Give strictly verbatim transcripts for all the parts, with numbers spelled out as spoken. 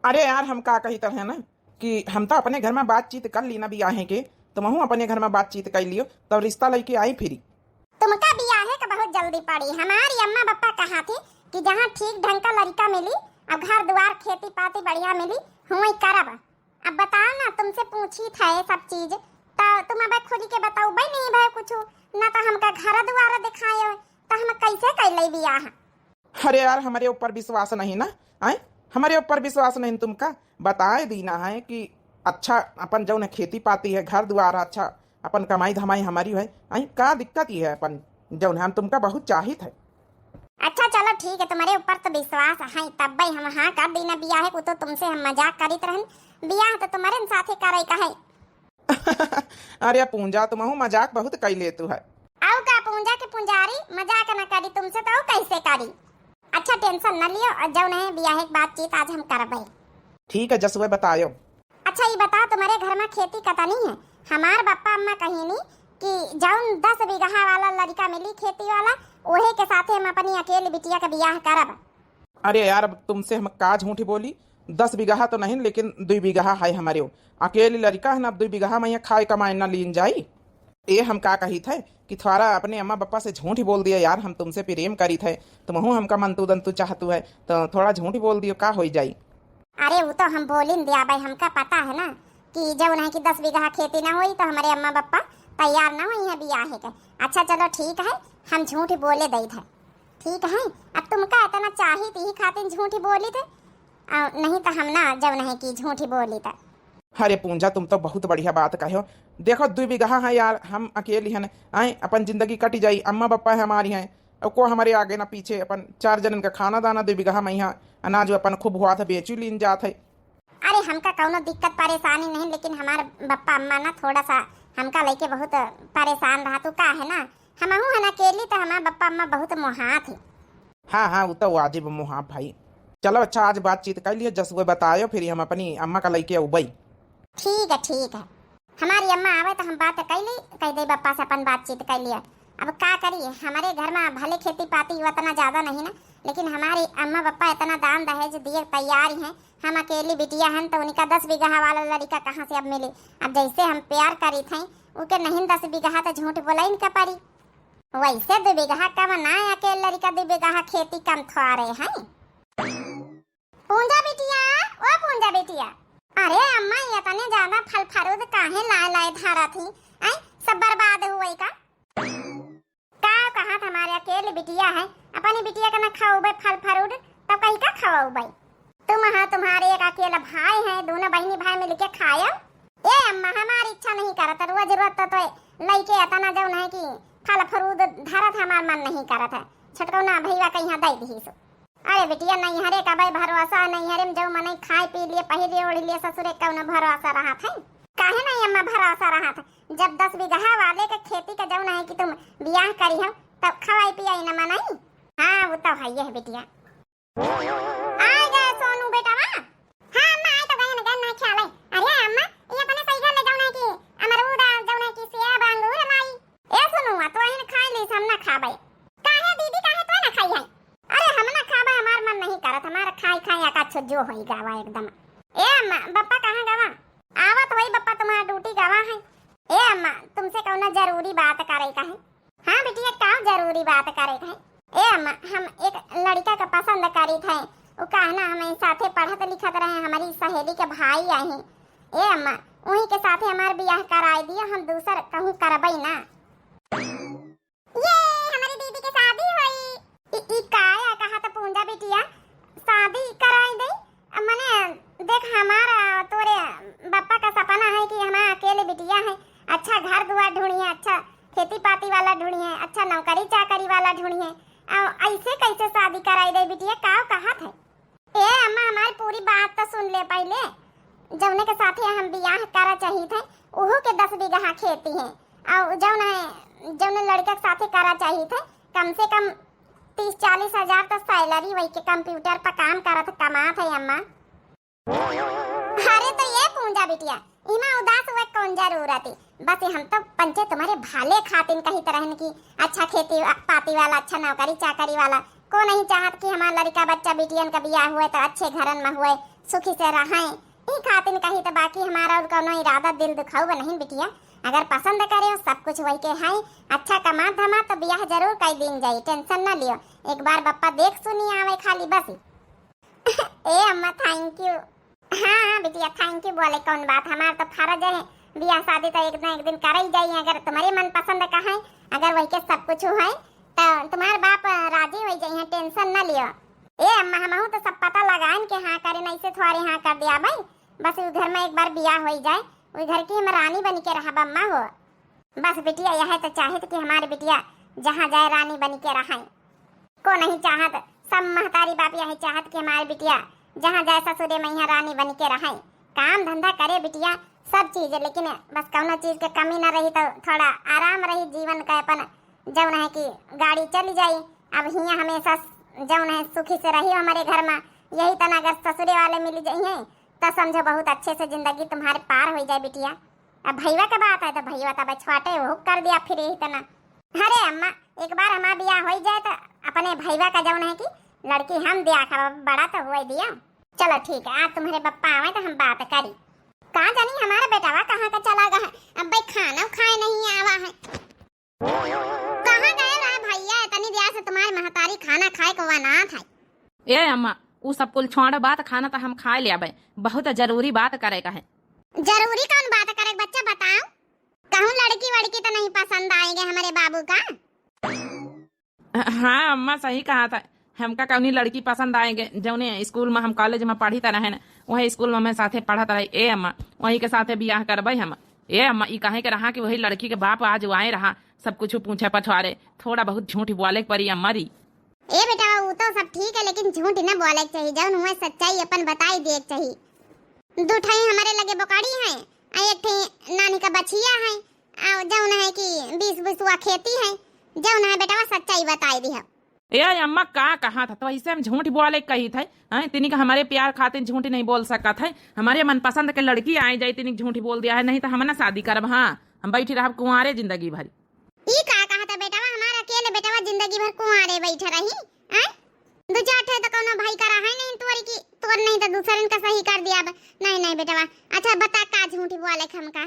अरे यार, हम का कहित है ना कि हम तो अपने घर में बातचीत कर ली ना बियाहे के, तुमहू अपने घर में बातचीत कर लियो, तब रिश्ता लइके आई फिरी। तुमका बियाहे के बहुत जल्दी पड़ी। हमारी अम्मा बप्पा कहा थी कि जहाँ ठीक ढंग का लड़का मिली, अब घर दुआर खेती पाती बढ़िया मिली, हुई करब। अब बताओ ना, तुमसे पूछी था ये सब चीज, तो तुम अब खुद के बताओ भाई, नहीं भाई कुछ, ना तो हमका घर दुआर दिखाए, तो हम कैसे कर ले बियाह? अरे यार, हमरे ऊपर विश्वास नहीं ना, आए? हमरे ऊपर विश्वास नहीं तुमका? बताए दीना है कि अच्छा अपन जौन खेती पाती है, घर दुआर अच्छा, अपन कमाई धमाई हमारी है, आए? का दिक्कत ही है अपन जौन है, हम तुमका बहुत चाहित है। अच्छा चलो ठीक है, तुम्हारे ऊपर तो विश्वास है, तब भाई हम हाँ कर दीना बियाह है, वो तो तुमसे हम मजाक करीत रहन, बियाह तो तुम्हारे साथे करे का है। अरे पूंजा, तुमहू मजाक बहुत कई लेतू है। आऊ का पूंजा के पुजारी मजाक न करी तुमसे, तो आऊ कैसे करी? अच्छा tension न लियो, और जौन है बियाहे के बातचीत आज हम करबे। ठीक है जसुए बतायो। अच्छा ये बताओ, तुम्हारे घर में खेती कतनी है? हमार बप्पा अम्मा कहीनी कि जौन दस बीघा वाला लड़का मिली खेती वाला, ओहे के साथे हम अपनी अकेली बिटिया का बियाह करब। अरे यार, अब तुमसे हम का झूठ बोली, दस बीघा तो नहीं, लेकिन दुई बीघा है हमारे। अकेली लड़का है ना, अब दुई बीघा में यहाँ खाए कमाए ना लीन जाई। ए, हम का कही थे कि थोड़ा अपने अम्मा बप्पा से झूठ बोल दिया यार, हम तुमसे प्रेम करी थे, तुमहू हमका मनतू दंतू चाहतू है, तो थोड़ा झूठ बोल दियो, का होई जाई? अरे वो तो हम बोलिन दिया भाई, हमका पता है ना कि जौन है कि दस बीघा खेती ना होई तो हमारे अम्मा बप्पा तैयार ना होई है बियाहे के। अच्छा चलो ठीक है, हम झूठ बोले दई थे। ठीक है, अब तुमका इतना चाहित ही खातिर झूठी बोली थे, आ, नहीं तो हम ना जब नहीं की झूठी बोली थे। अरे पूंजा, तुम तो बहुत बढ़िया बात कहो। देखो, दुई बीघा है यार, हम अकेली हन, आए अपन जिंदगी कटी जाई, अम्मा बप्पा है हमारी हैं, और को हमारे आगे ना पीछे, अपन चार जनन का खाना दाना दुई बीघा में यहाँ अनाज अपन खूब हुआ था, बेची लीन जात है। अरे हमका कौनो दिक्कत परेशानी नहीं, लेकिन हमार बप्पा अम्मा ना थोड़ा सा हमका लेके बहुत परेशान रहा। तू का है ना, हमहू है ना अकेली, तो हमार बप्पा अम्मा बहुत मोहात है। हाँ हाँ, वो तो वाजिब मोहा भाई। चलो अच्छा, आज बातचीत कर लियो, जसुए बतायो, फिर हम अपनी अम्मा का लेके अउबई। ठीक है ठीक है, हमारी अम्मा आवे तो हम बात कर ली, कह दे बप्पा से अपन बातचीत कर लिया। अब का करी, हमारे घर में भले खेती पाती उतना ज्यादा नहीं ना, लेकिन हमारे अम्मा बप्पा इतना दान दहेज दिए तैयार ही हैं। हम अकेली बिटिया हन तो उनका दस बीघा वाला लड़का कहाँ से अब मिले? अब जैसे हम प्यार करी थे उके नहीं दस बीघा तो झूठ बोला इनका परी। वैसे दो बीघा कम ना अकेले लड़का दो बीघा खेती कम थोड़े हैं। पूंजा बिटिया, ओ पूंजा बिटिया। अरे अम्मा, ये इतने ज्यादा फल फरूद काहे लाए लाए धारा थी? आई सब बर्बाद हुए का? का कहा था हमारे अकेले बिटिया है, अपनी बिटिया का ना खाओबे फल फरूद, तब कहीं का खवाओबे? तुम हाँ, तुम्हारे एक अकेला भाई है, दोनों बहनी भाई मिलके खायो। ए अम्मा, हमारी इच्छा नहीं करत, रोज रोज तो, तो लइके इतना जौन है कि फल फरूद धरत, हमार मन नहीं करत है। छोटकौना भैया कहीं दे दी सो। अरे बिटिया, नैहरे का भाई भरोसा है, नैहरे में जो मनई खाए पी लिए, पहिरे ओढ़ लिए, ससुरे कौनो भरोसा रहत है? काहे नहीं अम्मा भरोसा रहत है? जब दस बीघा वाले के खेती का जौन है कि तुम बियाह करी हो, तब खवाई पियाई न मनई। हाँ, वो तो है ही है बिटिया। आ गए सोनू बेटवा। हाँ अम्मा, आए तो गए न, गए ना ख्याल है। अरे अम्मा, ये अपने सही घर ले जौन है कि अमरूद आ, जौन है कि सेब, अंगूर लाई। ए सोनुआ, तो अहिन खाई लीस, हम ना खाबे। काहे दीदी, काहे तो ना खाई है? अरे हम ना खाबे, हमार मन नहीं करत, हमार खाई खाई आका छुज्जो होई गावा एकदम। ए अम्मा, बप्पा कहाँ गवा? आवत होई बप्पा, तुम्हारा ड्यूटी गवा है। ए अम्मा, तुमसे कौनो जरूरी बात करे का है? हाँ बिटिया, का जरूरी बात करे का है? ए अम्मा, हम एक लड़का का पसंद करी थे, उ कहना हमें साथे पढ़त लिखत रहे, हमारी सहेली के भाई आही। ए अम्मा, उही के साथे हमार बियाह कराई दियो, हम दूसर कहूँ करबई ना। ये हमारी दीदी के शादी होई। ई, ई काया कहा त पूंजा बिटिया, शादी कराई दे। मने देख, हमार, तोरे बप्पा का सपना है कि हमार अकेले बिटिया है, अच्छा घर दुआर ढूंढी है, अच्छा खेती पाती वाला ढूंढी है, अच्छा नौकरी चाकरी वाला ढूंढी है। अ, ऐसे कैसे शादी कराई दे बिटिया, का कहत है? ए अम्मा, हमारी पूरी बात तो सुन ले पहले। जौने के साथे हम बियाह करा चाहित है, उहू के दस बीघा खेती है, और जौन है, जौन लड़का के साथे करा चाहित है, कम से कम तीस चालीस हजार तो सैलरी वही के, कंप्यूटर पर काम करत कमात है अम्मा। अरे तो ये पूंजा बिटिया, इमा उदास हुए कौन जरूरत है? बस हम तो पंचे तुम्हारे भले खातिन कहित रहन कि अच्छा खेती पाती वाला, अच्छा नौकरी चाकरी वाला। को नहीं चाहत कि हमार लड़का बच्चा बिटियन का बियाह हुए तो अच्छे घरन में हुए, सुखी से रहैं, ई खातिन कही त। बाकी हमार और कौनो इरादा दिल दुखाऊ नहीं बिटिया। अगर पसंद करे हो, सब कुछ वही के है, अच्छा कमात धमात, तो बियाह जरूर कई दीन जाई, tension न लियो। एक बार बप्पा देख सुनी आवे खाली बस। ए अम्मा, thank you। हाँ, हाँ बिटिया, thank you बोले कौन बात, हमार तो फर्ज है, बियाह शादी तो एक न एक दिन करे ही जाई। अगर तुम्हारे मन पसंद का है, अगर वही के सब कुछ है, तो तुम्हार बाप राजी हो जाई है, tension न लियो। ए अम्मा, हमहू तो सब पता लगाइन के हाँ करेन, ऐसे थोड़े हाँ कर दिया भाई। बस उ घर में एक बार बियाह हो जाए, उ घर की हम रानी बन के रहब अम्मा हो। बस बिटिया, यह तो चाहित कि हमार बिटिया जहाँ जाए रानी बन के रहे। को नहीं चाहत, सब महतारी बाप यही चाहत कि हमार बिटिया जहाँ जाए ससुरे मइहाँ रानी बन के रहे, काम धंधा करे बिटिया, सब चीज, लेकिन बस कौनो चीज के कमी न रही तो थोड़ा आराम रही जीवन का, अपन जौन है कि गाड़ी चली जाई। अब हियाँ हमेशा जौन है सुखी से रही हमारे घर में, यही तना अगर ससुरे वाले मिल जाइए तो समझो बहुत अच्छे से जिंदगी तुम्हारे पार हो जाए बिटिया। अब भैया के बात है तो भैया तब छोटे वो कर दिया फिर यही तना। अरे अम्मा, एक बार हमार बियाह हो जाए तो अपने भैया का जौन है कि लड़की हम दिया खा, बड़ा तो हुए दिया। चलो ठीक है, आज तुम्हारे पप्पा आवे तो हम बात करी। का जानी हमारा बेटावा कहाँ का चला गया है, अब भाई खाना खाए नहीं आवा है। कहाँ गए रहा भैया, इतनी देर से तुम्हारी महतारी खाना खाए को वनात है। ए अम्मा, उ सब कुल छोड़, बात खाना तो हम खाए ले आबे, बहुत जरूरी बात करे का है। जरूरी कौन बात करे बच्चा, बताओ। कहूँ लड़की वड़की तो नहीं पसंद आएंगे हमारे बाबू का? हाँ अम्मा, सही कहा था, हमका कौनी लड़की पसंद आएंगे। जौने स्कूल में हम कॉलेज में पढ़ी त रहे न, वही स्कूल में मैं साथे पढ़त रही। ए अम्मा, वही के साथे बियाह करबे हम। ए अम्मा, ई कहे के रहा कि वही लड़की के बाप आज आए रहा, सब कुछ पूछे पछवारे, थोड़ा बहुत झूठ बोले के पड़ी अम्मा री। ए बेटा, वो तो सब ठीक है, लेकिन झूठ न बोले के चाहिए, जौन हुए सच्चाई अपन बताई दिए के चाहिए। दू ठई हमारे लगे बोकड़ी हैं, आ एक ठई नानी का बछिया है, आ जौन है कि बीस बिसवा खेती है, जौन है बेटवा सच्चाई बताई दिया। ए अम्मा, का कहा था तो ऐसे हम झूठ बोले कही थे? हैं, तिनी का हमारे प्यार खातिर झूठ नहीं बोल सकत है, हमारे मनपसंद के लड़की आए जाए, तिनी झूठ बोल दिया है, नहीं तो हम ना शादी करब। हाँ, हम बैठी रहब कुंवारे जिंदगी भर। ई का कहत है बेटवा, हमार अकेले बेटवा जिंदगी भर कुंवारे बैठे रही? आय, दू चार ठे तो कौनो भाई का रहा ही नहीं तोरी की, तोर नहीं तो दूसरन का सही कर दिया अब। नहीं, नहीं बेटवा, अच्छा बता का झूठी बोले के हमका?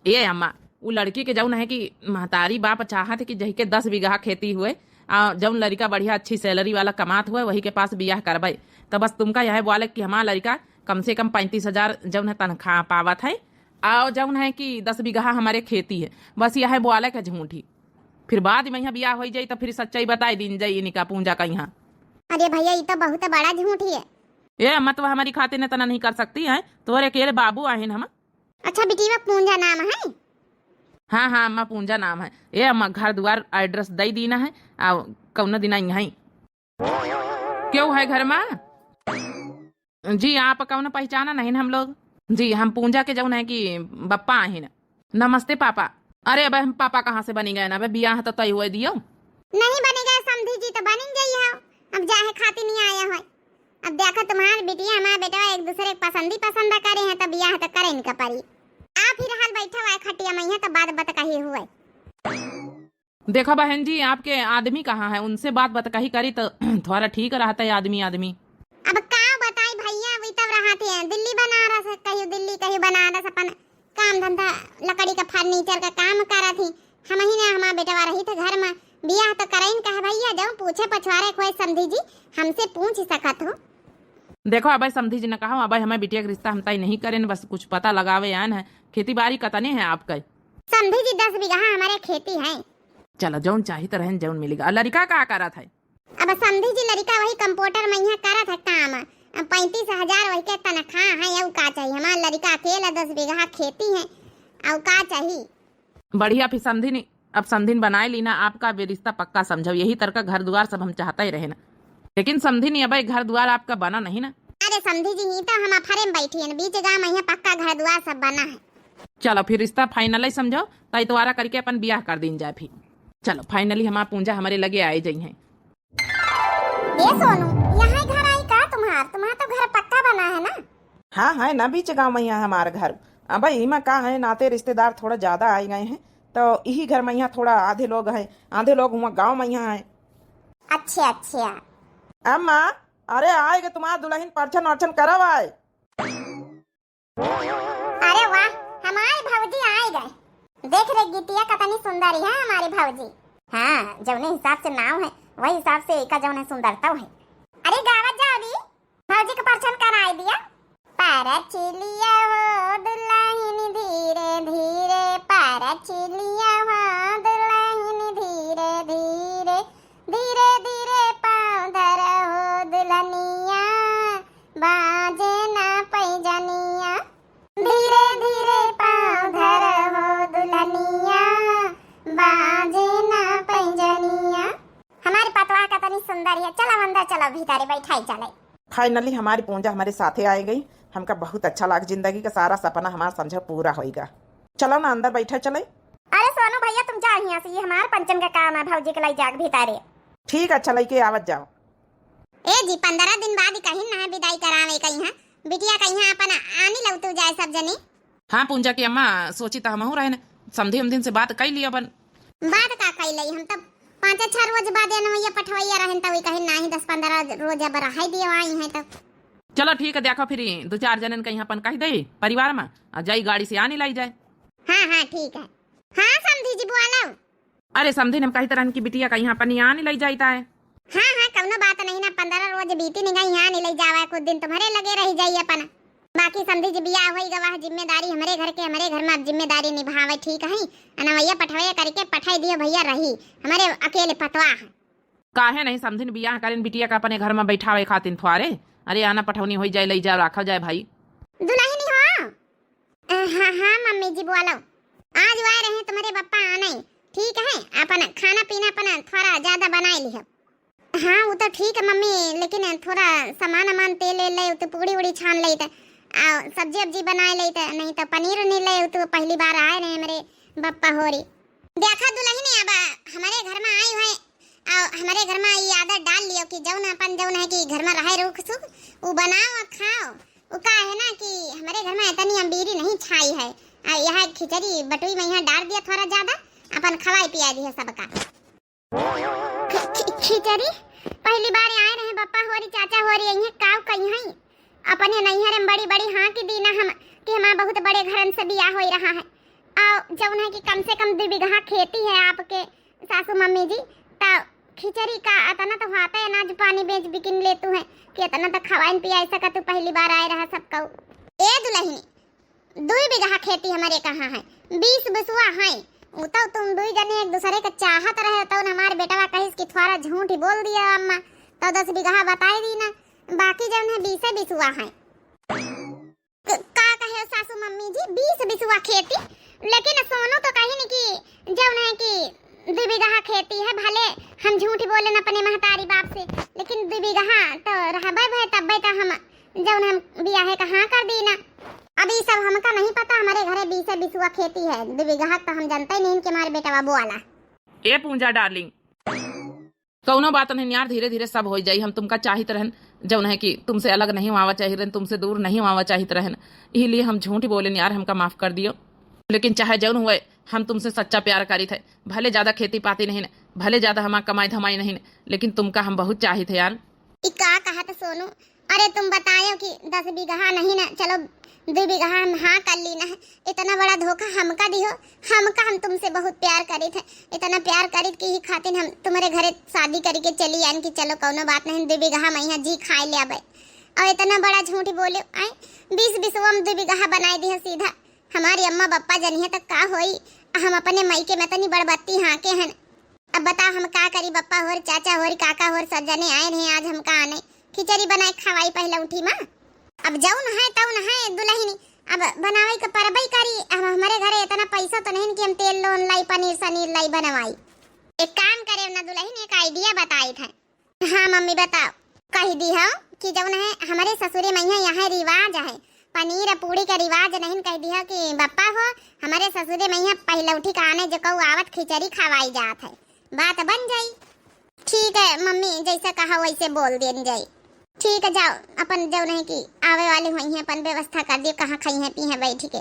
ए अम्मा, उ लड़की के जौन है कि महतारी बाप चाहत है कि जही के दस बीघा खेती हुए, आ जौन लड़का बढ़िया अच्छी salary वाला कमात हुए, वही के पास बियाह करबे। तो बस तुमका यह बोले कि हमार लड़का कम से कम पैंतीस हजार जौन है तनख्वाह पावत है, और जौन है कि दस बीघा हमारे खेती है, बस यह बोले के झूठी। फिर बाद में यहाँ बियाह हो जाई तो फिर सच्चाई बताई दीन जाई इनका पूंजा का यहाँ। अरे भैया, ई तो बहुत बड़ा झूठी है। ए अम्मा, तो हमारी खातिर इतना नहीं कर सकती है, तोरे अकेले बाबू आहिन हम। अच्छा बिटिया, पूंजा नाम है? हाँ हाँ अम्मा, पूंजा नाम है। ए अम्मा, घर दुआर address दे दीना है, आ कौनो दिन आई है। क्यों है घर में? जी, आप कौन पहचाना नहीं हम लोग? जी, हम पूंजा के जौन है कि बप्पा आहिन। नमस्ते पापा। अरे अब हम पापा कहाँ से बनी गए ना, अब बियाह तो तय हुए दियो। नहीं बनी गए समधी जी तो बनी गई हो, अब जाहे खातिर नहीं आया हो। अब देखो तुम्हार बिटिया हमार बेटवा एक दूसरे के पसंदी पसंदा करे हैं तो बियाह तो करे इनका पड़ी। आप ही रहल बैठा हुआ है खटिया में, यहाँ तो बात बात कही हुए। देखो बहन जी, आपके आदमी कहाँ है, उनसे बात बतकही करी तो थोड़ा ठीक रहता है आदमी आदमी। अब का बताई भैया, वही तब रहत है दिल्ली बनारस, कहियो दिल्ली कहियो बनारस, अपन काम धंधा लकड़ी का furniture का काम करत ही। हम ही ना हमार बेटवा रही थे घर में, बियाह तो करइन कहा भैया, जब पूछे पछवारे कोई समधी जी हमसे पूछ सकत हो। देखो अब समधी जी ने कहा, अब हमारे बिटिया के रिश्ता हम तय नहीं करें, बस कुछ पता लगावे आन है। खेती बाड़ी कतने है आपका? समधी जी दस बीघा हमारे खेती है। चलो जौन चाहित रहन जौन मिलेगा। लड़का का करत है? अब समधी जी लड़का वही कंप्यूटर में यहाँ करत है काम, पैंतीस हजार वही के तनख्वाह है। और का चाहिए, हमार लड़का अकेला दस बीघा खेती है, और का चाहिए? बढ़िया, फिर समधिन, अब समधिन बनाए ली ना, आपका भी रिश्ता पक्का समझो, यही तरह का घर दुआर सब हम चाहता ही रहे ना। लेकिन समधिन, अब घर दुआर आपका बना नहीं ना। अरे समधी जी, ही तो हम अफरे में बैठी हैं, बीच गांव में यहाँ पक्का घर दुआर सब बना है। चलो फिर रिश्ता final ही समझो, तो इतवारा करके अपन बियाह कर दीन जाए फिर। चलो finally हमार पूंजा हमारे लगे आए जाई हैं। ए सोनू, यहाँ घर आई का तुम्हार? तुम्हार तो घर पक्का बना है ना? हाँ, है ना, बीच गांव में यहाँ हमार घर। अब इमा का है, नाते रिश्तेदार थोड़ा ज्यादा आए गए हैं, तो यही घर में यहाँ थोड़ा आधे लोग हैं, आधे लोग हुआ गांव में यहाँ हैं। अच्छा, अच्छा। अम्मा, अरे आए के तुम्हार दुल्हन परछन वरछन करब आए। अरे वाह, हमारी भौजी आइ गए। देख रे गीतिया, कतनी सुंदर है हमारी भौजी। हाँ, जौने हिसाब से नाव है, वही हिसाब से एका जौन है सुंदरता है। अरे गावत जाओ रे, भौजी के परछन कराइ दिया। परछिलिया हो दुलहिन धीरे धीरे, परछिलिया हो दुलहिन धीरे धीरे, धीरे धीरे पाँव धर हो दुलनिया, बाजे ना पैजनिया। धीरे धीरे पाँव धर हो दुलनिया, बाजे ना पैजनिया। हमारी पतवा कतनी सुंदर है। चलो अंदर चलो, भीतरे बैठाई चले। Finally हमारी पूंजा हमारे साथे आइ गई। हमका बहुत अच्छा लाग, जिंदगी का सारा सपना हमारा समझा पूरा होइगा। चलो ना अंदर बैठे चले। अरे सोनू भैया तुम जाओ यहाँ से, ये हमारे पंचन का काम है भौजी के लइ जाग भीतरे। ठीक है, अच्छा लइके आवत जाओ। ए जी, पन्द्रह दिन बाद ही कहीं ना विदाई करावे कहीं है, बिटिया कहीं अपन आनी लौटू जाए सब जनी। हाँ पूंजा की अम्मा, सोची तो हमहू रहन, समधी उमधिन से बात कइ लिया बन। बात का कइ लई, हम तब पाँच छह रोज बाद अनवैया पठवैया रहन, तब कहीं नाही दस पन्द्रह रोज अब रहाई दियो आई हैं तब। चलो ठीक है, देखो फिर दो चार जनन कहीं अपन कहि दे परिवार में, आ जाई गाड़ी से आनी लाई जाए। हाँ हाँ ठीक है। हाँ समधी जी बोलो। अरे समधी, हम कहित रहन कि बिटिया कहीं अपन यहाँ नहीं लइ जाइता है। हाँ हाँ, कौनो बात नहीं ना, पन्द्रह रोज बीती नहीं गई, यहाँ नहीं लइ जावा, कुछ दिन तुम्हरे लगे रहि जाई अपन। बाकी समधी जी बियाह होई गवा है, जिम्मेदारी हमरे घर के, हमरे घर में अब जिम्मेदारी निभावे, ठीक है। अनवैया पठवैया करिके पठाई दियो भैया, रही हमरे अकेले पतवा है। काहे नहीं समधिन बियाह करेन बिटिया का अपने घर में बैठावे खातिन थ्वारे? अरे आना पठौनी होई जाए, लइ जाओ, राखो जाए भाई। दुलहिन हो, अ, हाँ, हाँ, मम्मी जी, बोलो। आज आए रहे तुम्हारे पप्पा आने, ठीक है, अपन खाना पीना अपन थोड़ा ज्यादा बनाए लिहो। हाँ, वो तो ठीक है मम्मी, लेकिन थोड़ा सामान अमान तेल ले, ले, तो पूड़ी उड़ी छान ले, तो, आ, सब्जी उब्जी बनाए ले, तो नहीं तो पनीर उनीर ले, तो पहली बार आए रहे हमारे पप्पा होरी। देखा दुलहिन, अब हमरे घर में आई है, अउ हमरे घर में ई आदत डाल लियो कि जौन अपन जौन है कि घर में रहे रुख सुख, उ बनाओ अउ खाओ। उ का है ना कि हमरे घर में इतनी अमीरी नहीं छाई है। आ, यह खिचड़ी बटुई में यहाँ डाल दिया थोड़ा ज्यादा, अपन खवाई पिया दिया सबका। खि-, खि-, खिचड़ी? पहली बार आए रहे बप्पा होरी, चाचा होरी, यहीं काव कहीं है। अपने नैहर में बड़ी बड़ी हाँकी दीना हम कि हमार बहुत बड़े घरन से बियाह होई रहा है। अउ जौन है कि कम से कम दू बीघा खेती है आपके सासू मम्मी जी, त खिचड़ी का अतना तो होता है, अनाज पानी बेच बिकिन लेतू है कि अतना तो खवाइन पियाई सका तू, पहली बार आए रहा सब कहू। ए दुलहिनी, दुई बीघा खेती हमरे कहाँ है, बीस बिसुआ है। उ तो तुम दुई जने एक दूसरे के चाहत रहे, तो हमार बेटवा कहिस कि थोड़ा झूठ ही बोल दिया अम्मा, तो दस बीघा बताई दीना, बाकी जौन है बीसे बिसुआ है। क-, का कहे सासू मम्मी जी, बीस बिसुआ खेती, लेकिन सोनू तो कहिन कि जौन है कि दुई बीघा खेती है, भले हम झूठ बोलेन अपने महतारी बाप से, लेकिन दुई बीघा तो रहबे भय, तब्बे तो हम जौन हम बियाहे का हाँ कर दीना। अब ई सब हमका नहीं पता, हमरे घरे बीसे बिसुआ खेती है, दुई बीघा तो हम जानते ही नहीं कि हमारे बेटवा बोआला। ए पूंजा डार्लिंग, कौनो बात नहीं यार, धीरे धीरे सब हो जाई। हम तुमका चाहित रहन, जौन है कि तुमसे अलग नहीं हुआवा चाहित रहन, तुमसे दूर नहीं हुआवा चाहित रहन, इसीलिए हम झूठ बोलेन यार, हमका माफ कर दियो। लेकिन चाहे जौन हुए, हम तुमसे सच्चा प्यार करित है, भले ज्यादा खेती पाती नहीं, भले ज्यादा हमार कमाई धमाई नहीं, लेकिन तुमका हम बहुत चाहित है यार। ई का कहत सोनू? अरे तुम बतायो कि दस बीघा नहीं ना, चलो दू बीघा हम हाँ कर ली ना, इतना बड़ा धोखा हमका दिहो, हमका, हम तुमसे बहुत प्यार करित है, इतना प्यार करित कि ही खातिर हम तुम्हारे घरे शादी करके चली आन कि चलो कौनो बात नहीं, दू बीघा हम यहाँ जी खाए ले आबे, और इतना बड़ा झूठ बोले आए, बीस बिसुआ में दू बीघा बनाए दिहो सीधा। हमारी अम्मा बप्पा जनिहे तो का होई, हम अपने मइके में तनी बड़बत्ती हाँके हन। अब बताओ हम का करी, बप्पा होर, चाचा होर, काका होर, सब जने आए रहे, आज हम का आने खिचड़ी बनाए खवाई पहले उठी माँ। अब जौन है तौन है दुलहिनी, अब बनावे के परबई करी। अब हमरे घरे इतना पैसा तो नहीं कि हम तेल लोन लाई, पनीर सनीर लाई बनवाई। एक काम करे ना दुलहिन, एक idea बताई था। हाँ मम्मी बताओ। कह दिहो कि जौन है हमरे ससुरे मइहाँ यहाँ रिवाज है, पनीर पूड़ी का रिवाज नहीं, कह दिहो कि बप्पा हो, हमरे ससुरे मइहाँ पहिलौठी का आने जो कहू आवत खिचड़ी खवाई जात है, बात बन जाई। ठीक है मम्मी, जैसे कहा वैसे बोल देन जाई। ठीक है जाओ, अपन जौन है कि आवे वाली हुई हैं अपन व्यवस्था कर दियो, कहाँ खाई हैं पी हैं बैठ के।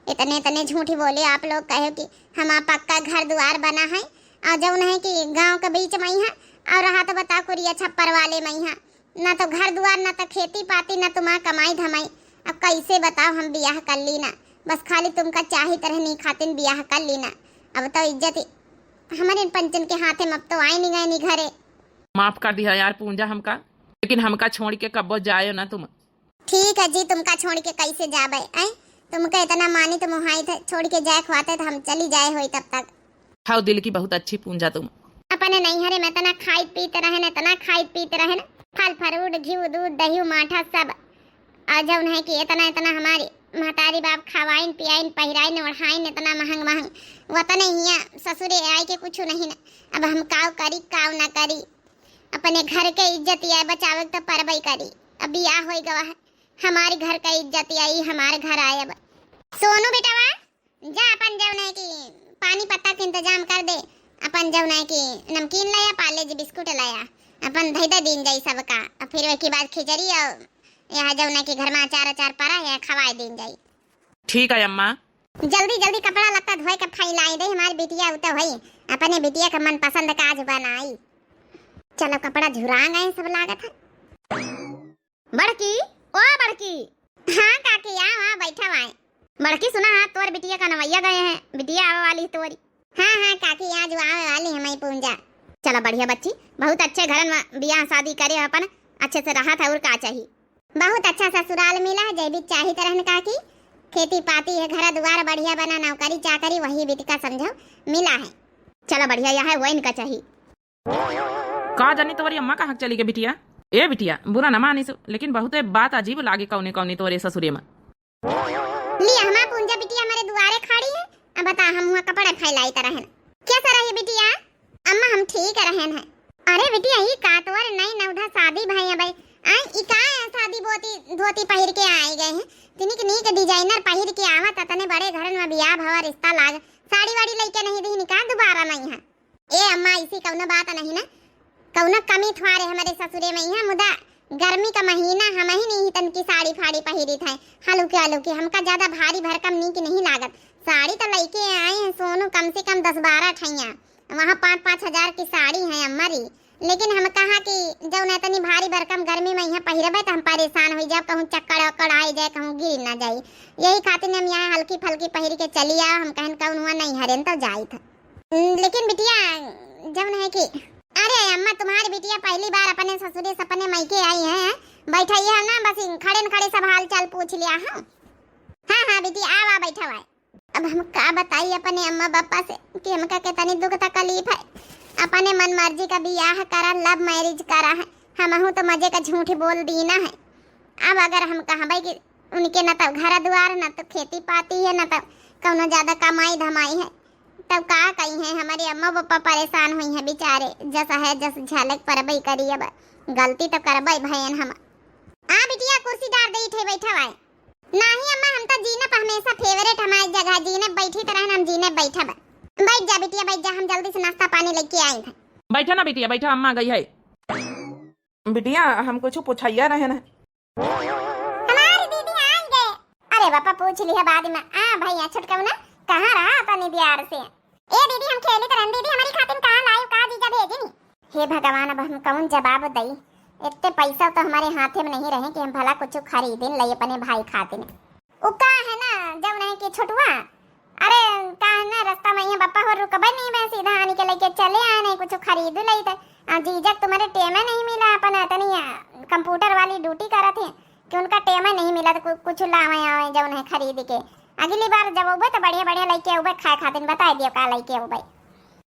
इतने इतने झूठी बोले आप लोग, कहे कि हमार पक्का घर दुआर बना है, और जौन है कि गाँव के बीच मइहाँ, और रहा तो बता कुरिया छप्पर वाले मइहाँ, ना तो घर दुआर, ना तो खेती पाती, ना तुम्हार कमाई धमाई। अब कैसे बताओ, हम बियाह कर ली ना, बस खाली तुमका चाहित रहनी खातिन बियाह कर ली ना। अब तो इज्जत हमरे पंचन के हाथे में अब तो आए नहीं गए नहीं घरे। माफ कर दिया यार पूंजा हमका, लेकिन हमका छोड़ के कब्बो जायो ना तुम। ठीक है जी, तुमका छोड़ के कैसे जाबे, ऐ? तुमका इतना मानी तो मुहाई थे, छोड़ के जाए खुआते तो हम चली जाए होई तब तक। हाउ दिल की बहुत अच्छी पूंजा तुम। अपने नैहरे में इतना खाइत पीत रहन, इतना खाइत पीत रहन, फल फ्रूट, घी, दूध, दही, माठा सब। और जौन है कि इतना, इतना हमारी महतारी बाप खवाइन, पियाइन, पहिराइन, ओढ़ाइन, इतना महंग, महंग। वतने हियाँ ससुरे आए के कुछ नहीं न। अब हम काव करी, काव ना करी। अपने घर के इज्जत या बचावे के तो परबई करी। अब बियाह होई गवा है, हमारे घर का इज्जत या ई हमारे घर आए। अब सोनू बेटवा, जा अपन जौन है कि पानी पत्ता के इंतजाम कर दे, अपन जौन है कि नमकीन लाया, पार्ले जी बिस्कुट लाया, अपन धई दे दीन जाई सबका। अब फिर ओके बाद खिचड़ी और यहाँ जौन है कि घर में अचार अचार परा है, खवाए दीन जाई। ठीक है अम्मा। जल्दी जल्दी कपड़ा लत्ता धोए के फैलाई दे, हमारी बिटिया उतर होई, अपने बिटिया के मनपसंद काज बनाई। चलो कपड़ा झुरा गए सब लागत है। बड़की, ओ बड़की। हाँ काकी, आओ, आओ, बैठा आए। बड़की सुना है, तोर बिटिया का नवैया गए हैं, बिटिया आवे वाली है तोरी। हाँ, हाँ काकी, आज आवे वाली है हमारी पूंजा। चलो बढ़िया बच्ची, बहुत अच्छे घरन में बियाह शादी करे अपन, अच्छे से रहा था और का चाहिए। बहुत अच्छा ससुराल मिला है, जैविक चाहित रहन काकी, खेती पाती है, घर दुआर बढ़िया बना, नौकरी चाकरी वही बिटिया समझो मिला है। चलो बढ़िया, यह है वो इनका चाहिए। का जानी तोरी अम्मा कहाँ चली गई बिटिया। ए बिटिया, बुरा न मानिस, लेकिन बहुते बात अजीब लागे कौने कौने तोरे ससुरे में। ली, हमार पूंजा बिटिया हमारे दुआरे खड़ी है। अब बता, हम हुआ कपड़ा फैलाई त रहन। कैसा रही बिटिया? अम्मा, हम ठीक रहन है। अरे बिटिया, ई का तोर नई नवधा शादी भई है भाई? आई, ई का है शादी बोती, धोती पहिर के आई गए हैं? तिनिक नीक designer पहिर के आवत, अतने बड़े घरन में बियाह भवा रिश्ता लाग, साड़ी वाड़ी लइके नहीं दीनी का दोबारा नहीं है? ए अम्मा, ऐसी कौनो बात नहीं ना, कौनो कमी थ्वारे हमारे ससुरे में है, मुदा गर्मी का महीना हम ही नहीं तन की साड़ी फाड़ी पहिरी थे, हल्के हल्के, हमका ज्यादा भारी भरकम नीक नहीं लागत। साड़ी तो लइके आए हैं सोनू, कम से कम दस बारह ठैया, वहाँ पाँच पाँच हजार की साड़ी है अम्मा री, लेकिन हम कहा कि जौन इतनी भारी भरकम गर्मी में यहाँ पहिरबे तो हम परेशान हो जाब, कहूँ चक्कर वक्कर आए जाए, कहूँ गिर ना जाए, यही खातिर हम यहाँ हल्की फल्की पहिर के चली आओ। हम कहन कौन हुआ नहीं हरेन तो जाई था। हम्म, लेकिन बिटिया, जौन है कि, अरे अम्मा, तुम्हारी बिटिया पहली बार अपने ससुरे से अपने मायके आई है, बैठा ही है ना, बस इन खड़े न खड़े सब हाल चाल पूछ लिया है। हाँ, हाँ बिटिया, आवा, बैठा हुआ है। अब हम का बताई अपने अम्मा पापा से कि हमका कितनी दुख तकलीफ है, अपने मन मर्जी का बियाह करा, love marriage करा है, हमहू तो मजे का झूठ बोल दीना है। अब अगर हम कहबे कि उनके न तो घर दुआर, न तो खेती पाती है, न तो कौनो ज्यादा कमाई धमाई है, तब का कही है, हमारे अम्मा पापा परेशान हुई हैं बेचारे, जस है जस झलक परबई करी, अब गलती तो करबई भयन हम। आ बिटिया, कुर्सी डार दे, इठे बैठा हुआ है। नाही अम्मा, हम तो जीनब हमेशा favourite हमारी जगह, जीनब बैठी तो रहन, हम जीनब बैठब। बैठ जा बिटिया, बैठ जा, हम जल्दी से नाश्ता पानी लेके आई थे। बैठा ना बिटिया, बैठा, अम्मा गई है। बिटिया, हम कुछ पूछैया रहे ना। हमारी दीदी आई गए। अरे बापा, पूछ लिया बाद में। आ भैया छोटकौना, कहाँ रहा तनी दियार से? ए दीदी, हम खेली तरन दीदी, हमारी खातिन कहाँ लायू, का जीजा भेजिन? हे भगवान, अब हम कौन जवाब दई? इतने पैसा तो हमारे हाथे में नहीं रहे कि हम भला कुछ खरीदिन लई अपने भाई खातिन। उ का है ना, जौन है कि छोटुआ, अरे का है ना, रास्ता में ये बप्पा हो रुकबे नहीं बे, सीधा आनी के लेके चले आए, नहीं कुछ खरीद लई थे। आ जीजा तुम्हारे टेम नहीं मिला, अपन तनी, आ, computer वाली duty करत है कि उनका टेम नहीं मिला तो कु-, कुछ लावे आवे जौन है खरीद के। अगली बार जब उबे तो बढ़िया बढ़िया लेके उबे खाए खातिन, बताए दियो का लेके उबे।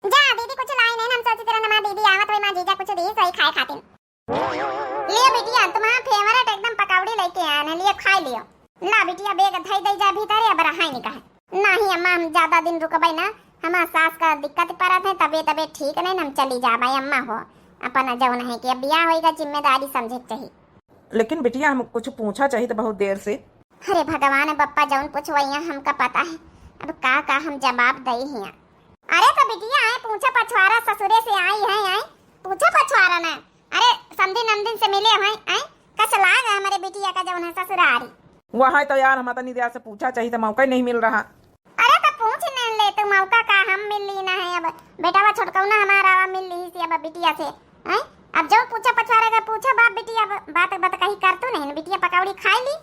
जा दीदी, कुछ लाई नहीं, हम सोचित रहन हमार दीदी आवत होई, माँ जीजा कुछ दी सही खाए खातिन। लियो बिटिया, तुम्हार favourite एकदम पकौड़ी लेके आए हैं, लियो खाई लियो। ला बिटिया, bag धई दई जा भीतरे, अब रहाई नहीं कहे। नहीं अम्मा, हम ज्यादा दिन रुकबे ना, हमार सास का दिक्कत परत है, तबे तबे ठीक नहीं, हम चली जाबे अम्मा हो। अपन जौन है कि अब बियाह होई का जिम्मेदारी समझे के चाहिए। लेकिन बिटिया, हम कुछ पूछा चाहिए तो बहुत देर से। अरे भगवान, बप्पा जौन पूछवैया हमका पता है, अब का का हम जवाब दई हिया। अरे तो बिटिया, आए पूछा पछवारा, ससुरे से आई है, आए पूछा पछवारा ना। अरे समधी नंदिन से मिले हैं, आए कस लाग है हमारे बिटिया का जौन है ससुरारी। वहाँ तो यार, हम तनी देर से पूछा चाहिए तो मौका ही नहीं मिल रहा। अरे तो पूछ न ले तू, मौका का हम मिल ली ना है। अब बेटावा छोटकौना हमारा आवा मिल ली से अब बिटिया से, हैं? अब जो पूछा पछवारा का पूछा बाप बिटिया, अब बात बात कही कर तू नहीं, बिटिया पकौड़ी खाई ली,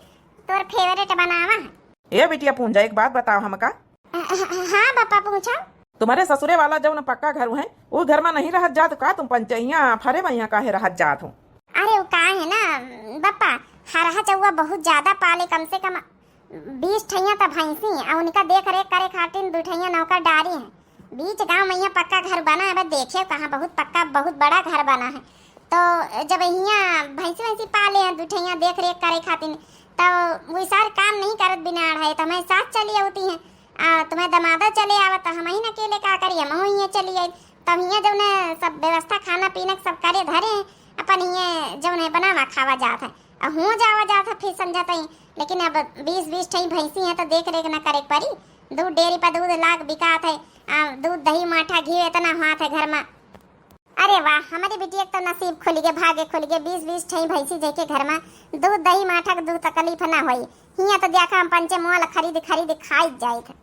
तोर favourite बनावा है। ए बिटिया पूंजा, एक बात बताओ हमका। अ, अ, हाँ बप्पा, पूछो। तुम्हरे ससुरे वाला जउन पक्का घर है, उ घर मा नहीं रहत जात का तुम पंचे? हियाँ फरे मा हियाँ काहे रहत जात हो? अरे उ का है ना बप्पा, हरहा चउवा बहुत ज्यादा पाले, कम से कम बीस ठइया त भैंसी, अउ उनका देख रेख करे खातिर दू ठइया नौकर डारी है। बीच गाँव मा हियाँ पक्का घर बना है, बस देखे कहाँ बहुत पक्का, बहुत बड़ा घर बना है। तो जब हियाँ भैंसी वैंसी पाले हैं दू ठइया देख रेख करे खातिर, तो उ सार काम नहीं करत बिनाड़ है, तो हमारे सास चली आवती हैं, आ तुम्हारे दमादा चले आवत, तो हम ही अकेले का करी, हम हियाँ चली आई। तब हियाँ जब ने सब व्यवस्था खाना पीना के सब करे धरे हैं, अपन हियाँ जब ने बनावा खावा जात है, अब हुआँ जावा जात है फिर समझत ही। लेकिन अब बीस बीस ठई भैंसी है तो देख रेख न करे के परी। दूध डेयरी पर दूध लाग बिकात है, आ दूध दही माठा घी इतना हुआत है घर मा। अरे वाह, हमारी बिटिया के तो नसीब खुल गए, भाग्य खुल गए, बीस बीस ठई भैंसी जेके घर मा दूध दही माठा के दुख तकलीफ ना होई। हियाँ तो देखा हम पंचे मोल खरीद खरीद खाई जाइत है।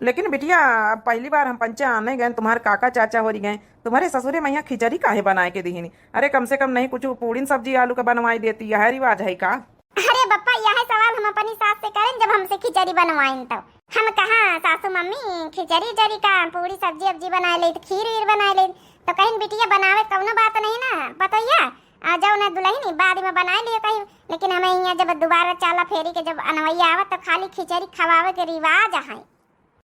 लेकिन बिटिया, अब पहली बार हम पंचे आने गए, तुम्हारे काका चाचा होरी गए, तुम्हारे ससुरे मा हियाँ खिचड़ी काहे बनाए के दिहिनी? अरे कम से कम नहीं कुछ पूड़ीन सब्जी आलू का बनवाई देती, यह रिवाज है का? अरे बप्पा, यह सवाल हम अपनी सास से करें जब हमसे खिचड़ी बनवाइन तो। हम कहा सासू मम्मी खिचड़ी उचड़ी का पूड़ी सब्जी अब्जी बनाए ले, खीर वीर बनाए ले, तो कहीं बिटिया बनावे कौनो बात नहीं ना, पतोहिया, आ जाओ ना दुल्हन बाद मा बनाए लियो कहीं, लेकिन हमें हियाँ जब दोबारा चाला फेरी के जब अनवैया आवत तो खाली खिचड़ी खवावे के रिवाज है।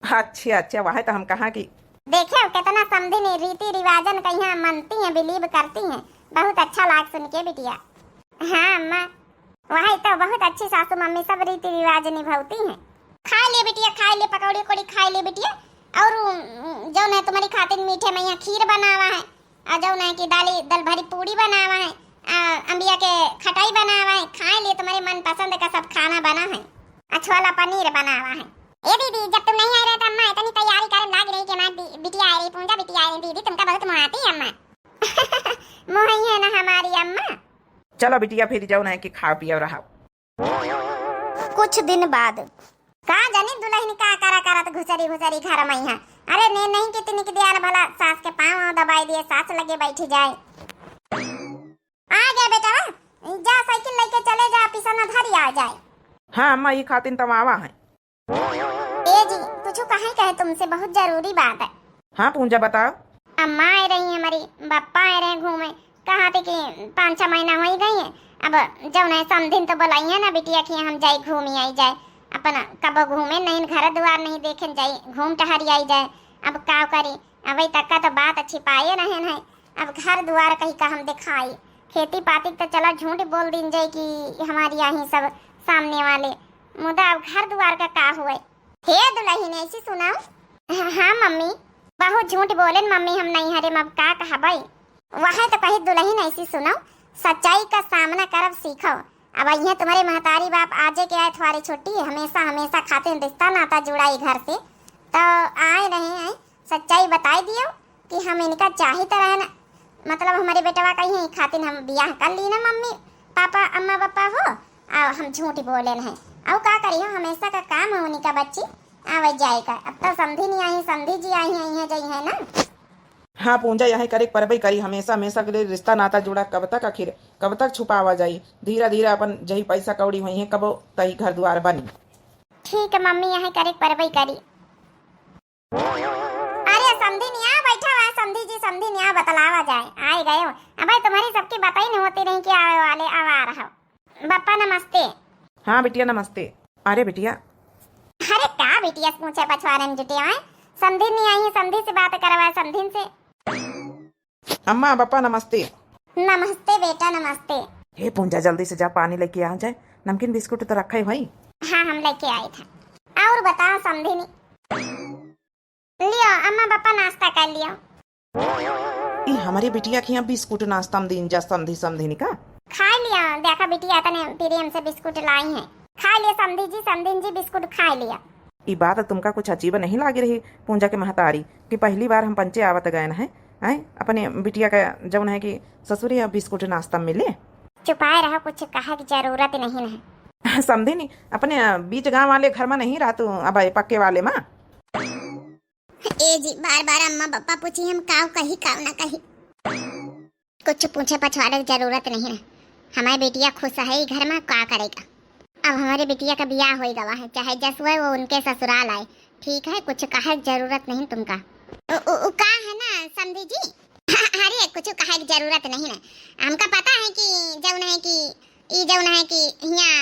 अच्छा, अच्छा, वह तो हम कहा कि देखे हो कितना समधिन रीति रिवाजन का हियाँ मनती हैं, believe करती हैं। बहुत अच्छा लाग सुन के बिटिया। हाँ अम्मा, वही तो बहुत अच्छी सासू मम्मी सब रीति रिवाज निभावती हैं। खाए ले बिटिया, खाए ले, पकौड़ी उकौड़ी खाए ले बिटिया। और उम, जौन है तुम्हारी खातिर मीठे मा हियाँ खीर बनावा है, आ जौन है कि दाली दल भरी पूड़ी बनावा है, आ अम्बिया के खटाई बनावा है, खाए ले तुम्हारे मनपसंद का सब खाना बना है, आ छोला पनीर बनावा है। ए दीदी, जब तुम नहीं आए रहे तो अम्मा इतनी तैयारी करे लाग रही कि हमारी बि-, बिटिया आ रही, पूंजा बिटिया आ रही, दीदी तुमका बहुत मोहाती है अम्मा। मोहई है ना हमारी अम्मा। चलो बिटिया, फिर जौन है कि खाओ पियो रहो। कुछ दिन बाद। का जानी दुल्हन का करा करत घुसरी घुसरी घर मा हियाँ। अरे ने नहीं कितनी के दियान भला सास के पाँव दबाई दिए, सास लगे बैठी जाए। आ गया बेटा, जा साइकिल लेके चले जा, पिसना धरी आ जाए। हाँ अम्मा, ई खातिन तब आवा है। ए जी, कुछ कहे कहे तुमसे, बहुत जरूरी बात है। हाँ पूंजा, बताओ। अम्मा आए रही हमारी, बप्पा आए रहे घूमे, कहा थे कि पाँच छह महीना हो ही गई है। अब जौन है समधिन तो बोलाई है ना बिटिया कि हम जाई घूमी आई जाए, अपन कबो घूमे नहीं, घर दुआर नहीं देखे, जाई घूम टहरी आई जाए। अब का करी, अबे तक का तो बात छिपाए रहन है। अब घर दुआर कहीं का हम दिखाई, खेती पाती तो चला झूठ बोल दिन जाए कि हमारी यहीं सब सामने वाले, मुदा अब घर दुआर का का हुए? हे दुल्हन, ऐसी सुनाओ। हाँ, हाँ मम्मी, बहुत झूठ बोलेन मम्मी, हम नहीं हरे, अब का कहबई? वह तो कही दुल्हन, ऐसी सुनाओ, सच्चाई का सामना करब सीखो। अब यहाँ तुम्हारे महतारी बाप आजे के आए थ्वारे छुट्टी, हमेशा हमेशा खातिर रिश्ता नाता जुड़ाई घर से, तो आए रहे हैं, सच्चाई बताई दियो कि हम इनका चाहित रहन, मतलब हमारे बेटवा का ही खातिर हम बियाह कर ली ना मम्मी पापा अम्मा पापा हो, आ हम झूठ बोलेन है। और का करी हो, हमेशा का काम है उन्हीं का बच्ची आवे जाए का। अब तो समधी नहीं आई, समधी जी आई हैं, आई हैं, जई हैं ना। हाँ पूंजा, यह करे के परबई करी, हमेशा हमेशा के लिए रिश्ता नाता जुड़ा कब तक, आखिर कब तक छुपावा जाई? धीरे धीरे अपन जही पैसा कौड़ी होई है कबो तही घर दुआर बनी। ठीक है मम्मी, यह करे के परबई करी। अरे समधी निया बैठा हुआ है, समधी जी, समधी निया बतलावा जाए, आए गए हो। अब भाई तुम्हारी सबकी बताई नहीं होती नहीं कि आवे वाले आवार हो। बप्पा नमस्ते। हाँ बिटिया नमस्ते। अरे बिटिया। अरे का बिटिया से पूछे पछवारे में जुटे हैं? समधी नहीं आई है, समधी से बात करवा, समधी से। अम्मा बप्पा नमस्ते। नमस्ते बेटा नमस्ते। हे पूंजा, जल्दी से जा पानी लेके आ जाए, नमकीन बिस्कुट तो रखा है भाई। हाँ हम लेके आए थे। और बताओ समधिनी। लियो अम्मा बप्पा नाश्ता कर लियो। ई हमारे बिटिया के यहाँ बिस्कुट नाश्ता में दीन जा समधी समधिनी का। खा लियो, देखा बिटिया तने प्रेम से बिस्कुट लाई है, खा लियो समधी जी, समधिन जी बिस्कुट खा लियो। ई बात तुमका कुछ अजीब नहीं लागी रही पूंजा के महतारी कि पहली बार हम पंचे आवत गए हैं, हैं अपने बिटिया का जौन है कि ससुरे या बिस्कुट नाश्ता मिले। चुपाए रहो, कुछ कहे की जरूरत नहीं है। समधिनी, अपने बीच गांव वाले घर में नहीं रह तू, अब पक्के वाले में। ए जी, बार बार अम्मा पापा पूछी हम काव कही काव ना कही। कुछ पूछे पछवाड़े की जरूरत नहीं है, हमारे बेटिया खुश है ई घर में, का करेगा। अब हमरे बिटिया का बियाह होइ गवा है, चाहे जस हुए वो उनके ससुराल आए, ठीक है, कुछ कहे के जरूरत नहीं तुमका। उ, उ, उ का है ना समधी जी, अरे कुछ कहे के जरूरत नहीं ना, हमका पता है कि जौन है कि ई जौन है कि हियाँ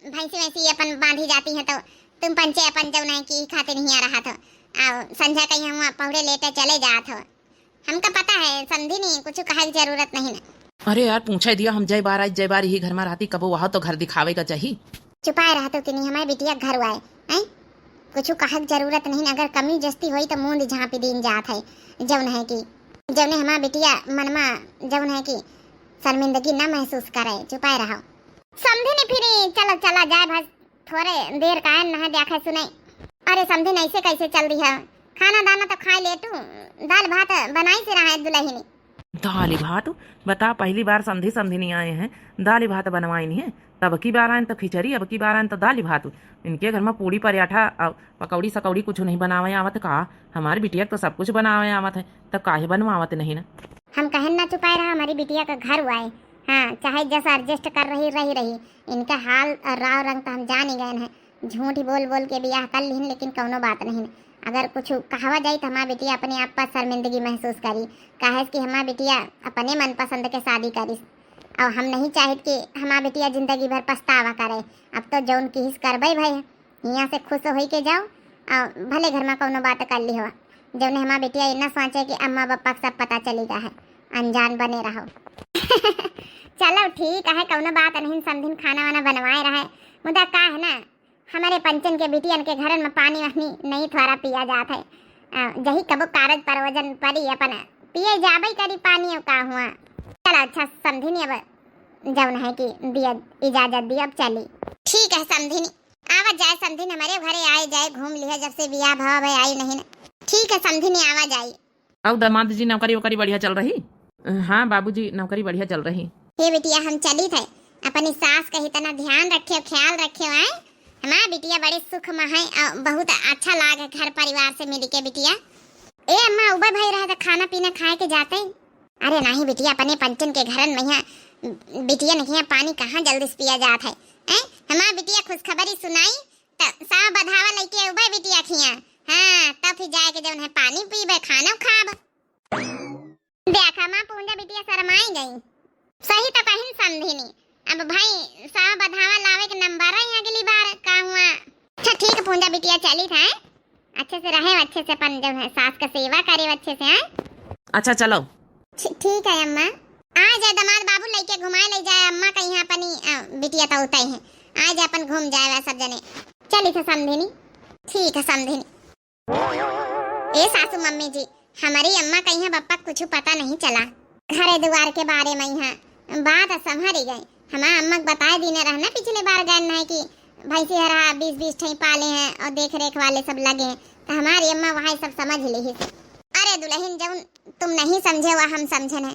भैंसी वैंसी अपन बांधी जाती है तो तुम पंचे अपन जौन है कि ई खातिर हियाँ रहत हो, आ संझा का यहाँ पहुड़े लेटे चले जात हो। हमका पता है समधी नहीं, कुछ कहे के जरूरत नहीं ना। अरे यार, पूछे दिया हम जय बार आई, जय बार यही घर में रहती, कबो वहाँ तो घर दिखावे का चाही। चुपाए रहत हो कि नहीं, हमारे बिटिया घर हुआ है, हैं? कुछ कहे के जरूरत नहीं ना, अगर कमी जस्ती होई तो मूंद झांपी दीन जात है। जौन है कि जौने हमार बिटिया मनमा जौन है कि शर्मिंदगी ना महसूस करे, चुपाए रहो। समधी नहीं फिर चलो चला जाए, बस थोड़े देर का है, नहा देखा सुने। अरे समधी नहीं, ऐसे कैसे चल दी है? खाना दाना तो खाए ले तू, दाल भात बनाई से रहा है दुल्हनी। दाल भात? बता, पहली बार समधी समधिनी आए हैं, दाल भात बनवाइन है। तब की बार आइन तो खिचड़ी, अब की बार आइन तो दाल भात। इनके घर में पूड़ी पराठा और पकौड़ी सकौड़ी कुछ नहीं बनावे आवत का? हमारी बिटिया तो सब कुछ बनावे आवत है, तो काहे बनवावत नहीं ना? हम कहन ना चुपाए रहा, हमारी बिटिया का घर हुआ है। हाँ, चाहे जैसा adjust कर रही, रही, रही। इनका हाल और राव रंग तो हम जान ही गए हैं। झूठ ही बोल बोल के बियाह कर लिहिन, लेकिन कौनो बात नहीं। अगर कुछ कहवा जाई तो हमार बिटिया अपने आप पर शर्मिंदगी महसूस करी, काहे कि हमार बिटिया अपने मनपसंद के शादी करिस। और हम नहीं चाहित कि हमार बिटिया जिंदगी भर पछतावा करे। अब तो जौन किहिस करबे भई, हियाँ से खुश होई के जाओ, और भले घर में कौनो बात कर ली हो, जौने हमार बिटिया इतना सोचे कि अम्मा बप्पा के सब पता चली गा है, अनजान बने रहो। चलो ठीक है, कौनो बात नहीं, समधिन खाना वाना बनवाए रहे, मुदा का है ना, हमारे पंचन के बिटियन के घरन में पानी वानी नहीं थोड़ा पिया जात है। अ, जही कबो कारज परोजन परी अपन पिए जाबे करी पानी, अब का हुआ। चलो अच्छा समधिन, अब जौन है कि दिया इजाजत दिया, अब चली। ठीक है समधिन, आवा जाए समधिन, हमारे घरे आए जाए, घूम लिया, जब से बियाह भवा भई आई नहीं ना। ठीक है समधिन, आवा जाए। अउ दामाद जी, नौकरी वोकरी बढ़िया चल रही? हाँ बाबूजी, नौकरी बढ़िया चल रही। हे बिटिया, हम चलित है, अपनी सास का इतना ध्यान रखे, ख्याल रखे, आए। हमार बिटिया बड़े सुख में है और बहुत अच्छा लागे घर परिवार से मिल के बिटिया। ए अम्मा, उबे भई रहे तो खाना पीना खाए के जाते। अरे नहीं बिटिया, अपने पंचन के घरन में यहाँ बिटियन के यहाँ पानी कहाँ जल्दी से पिया जात है, हैं? हमार बिटिया खुशखबरी सुनाई, त साव बधावा लइके उबे बिटिया खिया। हाँ, तब फिर जाए के जौन है पानी पीबे, खाना खाब। देखा माँ पूंजा बिटिया शरमाई गई। सही तो कहिन समधिनी। अब भाई साव बधावा लावे के नंबर है अगली बार, का हुआ? अच्छा ठीक है पूंजा बिटिया, चलित है। अच्छे से रहे, अच्छे से अपन जौन है सास का सेवा करे अच्छे से, हैं? अच्छा चलो। ठी-, ठीक है अम्मा। आ जाए दामाद बाबू, लइके घुमाए ले जाए अम्मा का यहाँ अपनी, अ, बिटिया तो उतई है। आ जाए अपन घूम जाए वह सब जने। चलित है समधिनी। ठीक है समधिनी। ए सासू मम्मी जी, हमारी अम्मा का यहाँ बप्पा कुछ पता नहीं चला। घरे दुआर के बारे में यहाँ बात संभरी गई। हमार अम्मा के बताए दीने रहना पिछले बार गए नहीं कि भैंसी हरा बीस बीस ठई पाले हैं और देख रेख वाले सब लगे हैं, तो हमारी अम्मा वहाँ सब समझ ली ही। अरे दुल्हन, जौन तुम नहीं समझे वह हम समझन है।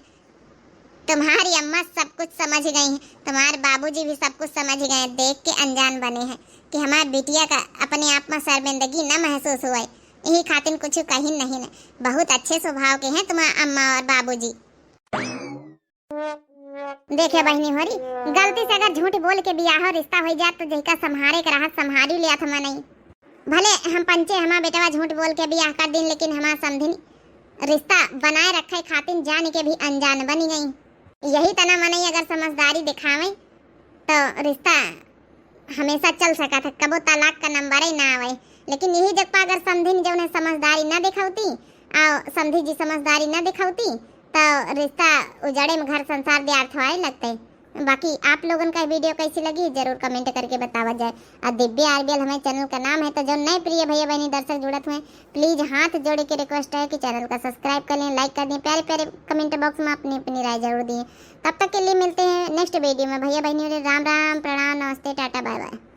तुम्हारी अम्मा सब कुछ समझ गई हैं, तुम्हारे बाबूजी भी सब कुछ समझ गए हैं, देख के अनजान बने हैं कि हमार बिटिया का अपने आप में शर्मिंदगी न महसूस हुए, यही खातिर कुछ कहिन नहीं न। बहुत अच्छे स्वभाव के हैं तुम्हारे अम्मा और बाबूजी। देखे बहिनी होरी, गलती से अगर झूठ बोल के बियाह रिश्ता होइ जात तो जेका संभारे के रहत संभारी लियात मनई। भले हम पंचे हमार बेटवा झूठ बोल के बियाह कर दिन, लेकिन हमार समधिन रिश्ता बनाए रखे खातिर जान के भी अनजान बनी गई। यही तना मनई अगर समझदारी दिखावे तो रिश्ता हमेशा चल सकत है, कबो तलाक का नंबर ही ना आवे। लेकिन यही जग पर अगर समधिन जौन है समझदारी ना दिखौती, और समधी जी समझदारी ना दिखौती, तो रिश्ता उजड़े में घर संसार द्यार थोड़े लगते। बाकी आप लोगन का video कैसी लगी, जरूर comment करके बतावा जाए। और दिव्या आरबीएल हमारे channel का नाम है, तो जो नए प्रिय भैया बहनी दर्शक जुड़त हुए, please हाथ जोड़ के request है कि channel का subscribe कर लें, like कर दें, प्यारे प्यारे comment box में अपनी अपनी राय जरूर दें। तब तक के लिए मिलते हैं next video में। भैया बहनी, राम राम, प्रणाम, नमस्ते, टाटा, bye bye।